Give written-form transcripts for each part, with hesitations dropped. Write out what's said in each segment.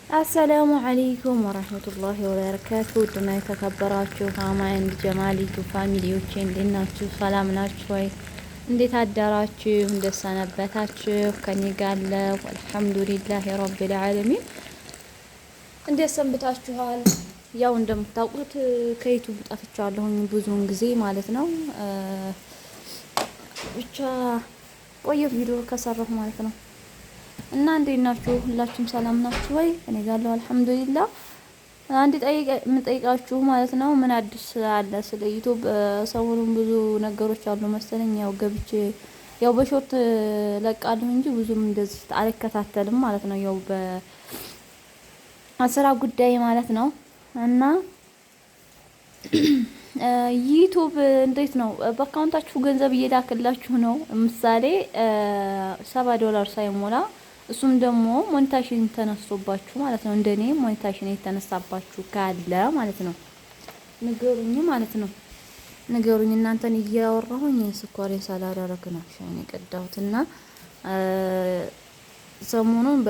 السلام عليكم ورحمة الله وبركاته። ውድና የተከበራችሁ ሀማ and ጀማል YouTube family ዎች እንዴት ናችሁ? ሰላም ናችሁ ወይ? እንዴት አደራችሁ? እንዴት ሰነበታችሁ? ከኔ ጋር አለሁ الحمد لله رب العالمين። እንዴት ሰንብታችኋል? ያው እንደምታውቁት ከ YouTube ጠፍቻለሁኝ ብዙውን ጊዜ ማለት ነው። ብቻ ቆየ ቪዲዮ ከሰራሁ ማለት ነው። እና እንዴት ናችሁ? ሁላችሁም ሰላም ናችሁ ወይ? እኔ ጋር አለሁ الحمد لله። አንድ የምጠይቃችሁ ማለት ነው፣ ምን አዲስ አለ ስለ YouTube? ሰሞኑን ብዙ ነገሮች አሉ መሰለኝ። ያው ገብቼ ያው በ short ለቃለሁ እንጂ ብዙም እንደዚህ አልከታተልም ማለት ነው። ያው በስራ ጉዳይ ማለት ነው። እና YouTube እንዴት ነው? በ account ኣችሁ ገንዘብ እየላክላችሁ ነው? ምሳሌ 70 ዶላር ሳይሞላ፣ እሱም ደግሞ monetization ተነስቶባችሁ ማለት ነው። እንደኔ monetization የተነሳባችሁ ካለ ማለት ነው ንገሩኝ ማለት ነው። ንገሩኝ። እናንተን እያወራሁኝ ስኳሬን ሳላደረግ ነው ሻይን የቀዳሁት። እና ሰሞኑን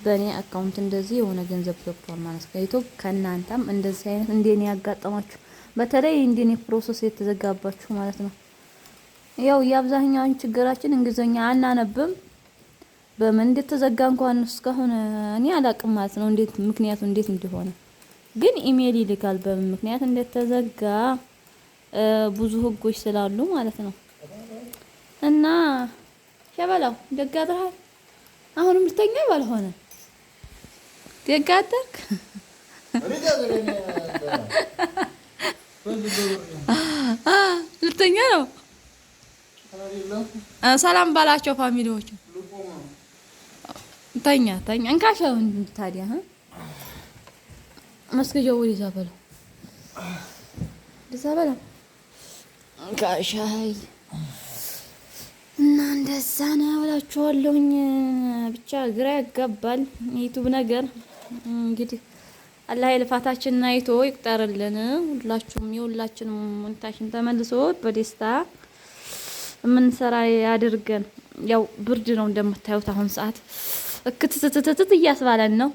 በእኔ account እንደዚህ የሆነ ገንዘብ ገብቷል ማለት ከ YouTube። ከእናንተም እንደዚህ አይነት እንደኔ ያጋጠማችሁ፣ በተለይ እንደኔ process የተዘጋባችሁ ማለት ነው። ያው የአብዛኛውን ችግራችን እንግሊዝኛ አናነብም። በምን እንደተዘጋ እንኳን እስካሁን እኔ አላቅም ማለት ነው። እንዴት ምክንያቱ እንዴት እንደሆነ ግን ኢሜይል ይልካል በምን ምክንያት እንደተዘጋ፣ ብዙ ህጎች ስላሉ ማለት ነው። እና ሸበላው ደግ አድርሃል። አሁንም ልተኛ ባልሆነ ደግ አደርክ። ልተኛ ነው። ሰላም ባላቸው family ዎች። ተኛ ተኛ። እንካሻው ታዲያ መስገጃው ወደዛ በለው፣ ወደዛ በለው። እንካሻይ እና እንደዛ ነው እላችኋለሁኝ። ብቻ ግራ ያጋባል YouTube ነገር። እንግዲህ አላህ የልፋታችንን አይቶ ይቁጠርልን። ሁላችሁም የሁላችንም monetization ተመልሶ በደስታ የምንሰራ ያድርገን። ያው ብርድ ነው እንደምታዩት፣ አሁን ሰዓት እክትትትትት እያስባለን ነው።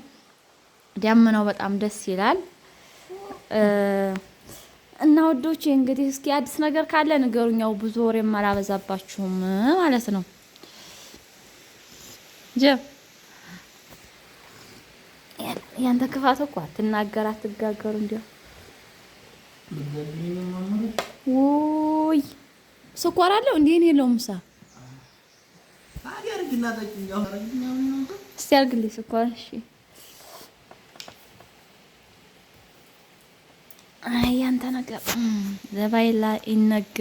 ዳመናው በጣም ደስ ይላል። እና ውዶቼ እንግዲህ እስኪ አዲስ ነገር ካለ ንገሩኝ። ያው ብዙ ወሬም አላበዛባችሁም ማለት ነው። ጀ ያንተ ክፋት እኮ አትናገር አትጋገሩ። እንዲያው ውይ ስኳር አለው እንዴ? እኔ የለውም። ሳ እስቲ አድርግልኝ ስኳር። እሺ፣ አይ ያንተ ነገር ዘባይላ ይነገር።